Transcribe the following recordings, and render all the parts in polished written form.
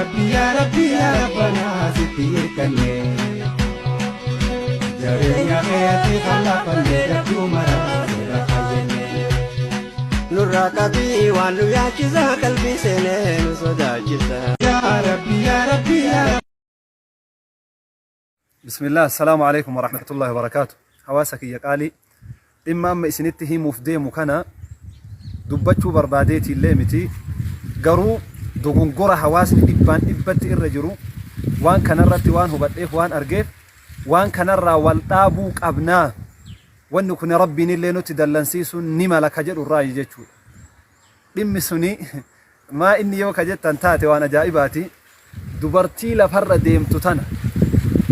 Rabbi yaa Rabbi yaa Rabbanaa sitti hirkanne. Jabeenya keetti kallafanne jabduu maraa sirra fayyenne. Nurraa qabii waan nu yaachisa qalbii seenee nu sodaachisa. Yaa Rabbi yaa Rabbi yaa Bismillah, assalaamu alaikum warahmatullahi wabarakaatu. Hawaasa kiyya qaalii, dhimma amma isinitti himuuf deemu kana dubbachuu barbaadeetii illee miti, garuu dogongora hawaasni dhibbaan dhibbatti irra jiru waan kanarratti waan hubadheef waan argeef waan kanarraa wal dhaabuu qabnaa. Wanni kun Rabbiin illee nutti dallansiisuun ni mala ka jedhu irraayi jechuudha. Dhimmi suni maa inni yoo ka jettan taate waan ajaa'ibaati. Dubartii lafarra deemtu tana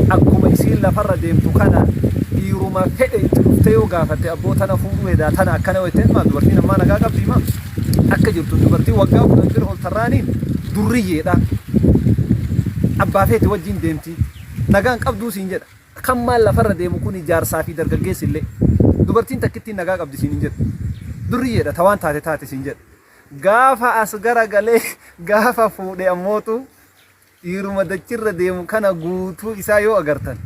akkuma isiin lafarra deemtu kana dhiiruma fedhe itti dhuftee yoo gaafatte abboo tana fuudhuu hedaa tana akkana yoo jetteen maa dubartiin ammaa nagaa qabdii maa akka jirtu dubartii waggaa 10 bira ol tarraaniin durriyyeedha. Abbaa feete wajjin deemti. Nagaan qabduu siin jedha. Kan maal lafarra deemu kuni jaarsaa fi dargaggeessi illee. Dubartiin takkittiin nagaa qabdi siin hin jedhu. Durriyyeedha ta waan taate taate siin jedha. Gaafa as garagalee gaafa fuudhe ammootu dhiiruma dachirra deemu kana guutuu isaa yoo agartan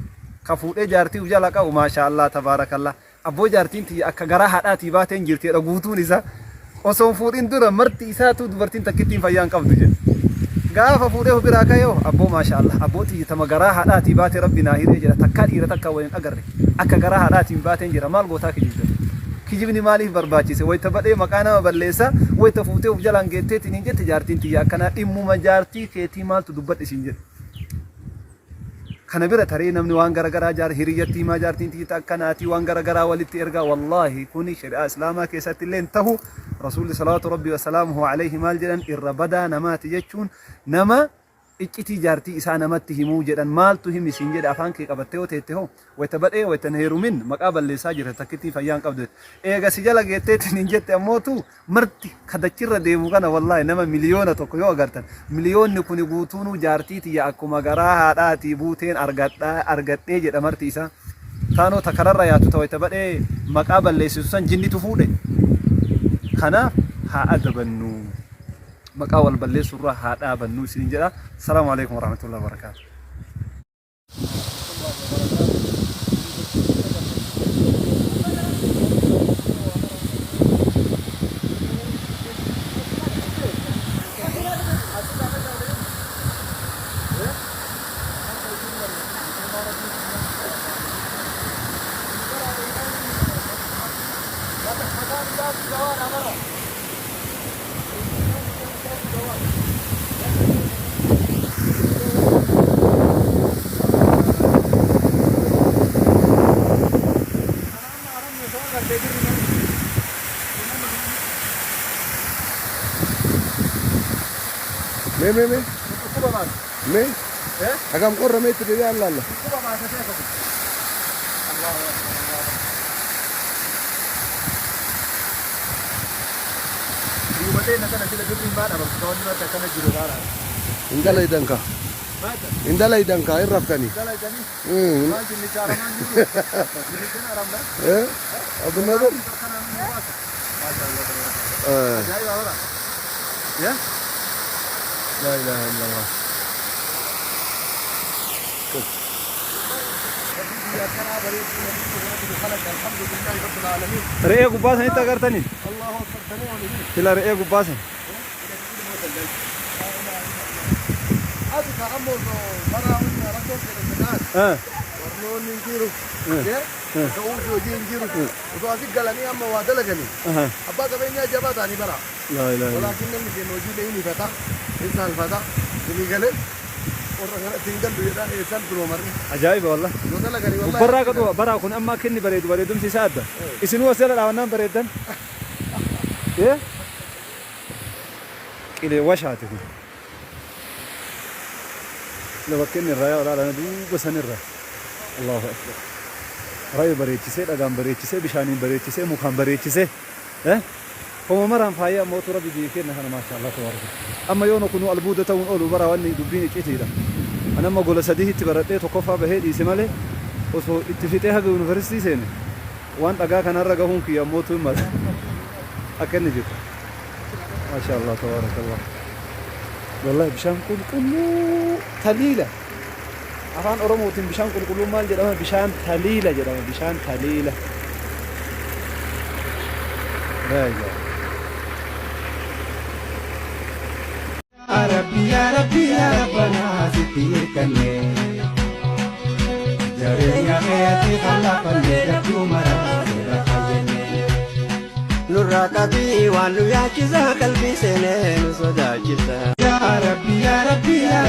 ka fuudhee jaartii uf jala qabu maashaa Allah tabaarakallah abboo jaartiin tiyya akka garaa haadhaatii baateen jirti jedha guutuun isaa osoo hin fuudhin dura marti isaatuu dubartiin takkittiin fayyaa hin qabdu jedha. Gaafa fuudhee of biraa ka'ee hoo abboo maashaa Allah abboo tiyya tama garaa haadhaatii baate rabbi naa hiree jedha takkaa dhiira takkaa waliin agarre akka garaa haadhaatiin baateen jira maal gootaa kijibda. Kijibni maaliif barbaachise? Wayta badhee maqaa nama balleessa, wayta fuutee uf jalaan geetteetiin hin jette jaartiin tiyya akkanaa dhimmuma jaartii keetii maaltu dubbadhe siin jedhe. Kana bira taree namni waan gara garaa jaar hiriyyatti himaa jaartiin tiyya ta akkanaatii waan gara garaa walitti ergaa wallaahi kuni shari'aa islaamaa keessatti illee hin tahu. Rasuulli salawaatu rabbii wasalaamuhu alayhi maal jedhan irra badaa namaati jechuun nama Iccitii jaartii isaa namatti himuu jedhan maaltu himi siin jedhe afaan kee qabattee yoo teette hoo wayta badhee wayta hin heerumin maqaa balleessaa jirta takkittii fayyaa hin qabdu jette eega si jala geetteetiin hin jette ammootu marti ka dachirra deemu kana wallaahi nama 1,000,000 yoo agartan miliyoonni kuni guutuunuu jaartii tiyya akkuma garaa haadhaatii buuteen argadha argadhee jedha marti isaa taanoo ta kararra yaatu ta wayta badhee maqaa balleessitu san jinnitu fuudhe kanaaf haa adabannu. Maqaa wal balleessuu irraa haa dhaabannu isiniin jedha. Salaamu alaikum warahmatullahi wabarakaatuh. Mee mee mee mee hagam qorra mee itti deebi'aa ilaalla. Hin dalaydan ka. Hin dalaydan ka hin raftani. Eh? Abdul Nadir. Eh. La ilaha illallah. Re'ee gubbaa sanitti agartanii? Sila re'ee gubbaa san. Barnoonni hin jiru. Ka'umsi hojii hin jiru. Osoo asi galanii amma waa dalaganii. Abbaa qabeenyaa jabaa ta'anii bara. Laa ilaaha illallah. Walaakin namni keenya hojiilee hin ifata, hin saalfata, isinii galee qorra kanatti hin gallu jedha eessaan duroomarre. Ajaa'iba wallah. Yoo dalaganii wallahi Gubbarraa achi gadu baraa kun amma akka inni bareedu bareedumsi isaa adda. Isinuu as jala dhaabannaan bareeddan. Ee? Qilee washaati kun. Sila bakka inni irraa yaa'u ilaalana duuba sanirra. Allahu Akbar. Rabbi bareechisee dhagaan bareechisee bishaaniin bareechisee mukaan bareechisee. Eh? Homa maraan faayee ammootu Rabbi biyya keenna kana maasha Allah tabaaraka. Amma yoona kunuu albuuda ta'uun oolu bara wanni dubbiin iccitiidha. An amma gola sadihitti baradhee tokkoffaa bahee dhiise malee osoo itti fixee haga yuunivarsiitii seene waan dhagaa kanarra gahuun kiyya ammootu hin mala. Akka inni jiru. Maasha Allah tabaarakallah. Wallahi bishaan qulqulluu taliila. Afaan Oromootiin bishaan qulqulluu maal jedhama? Bishaan taliila jedhama. Bishaan taliila. Laa ilaaha. Yaa Rabbi yaa Rabbi yaa Rabbanaa sitti hirkanne. Jabeenya keetti kallaafannee jabduu maraa seera fayyenne. Nurraa qabii waan nu yaachisa qalbii seenee nu sodaachisa. Yaa Rabbi yaa Rabbi yaa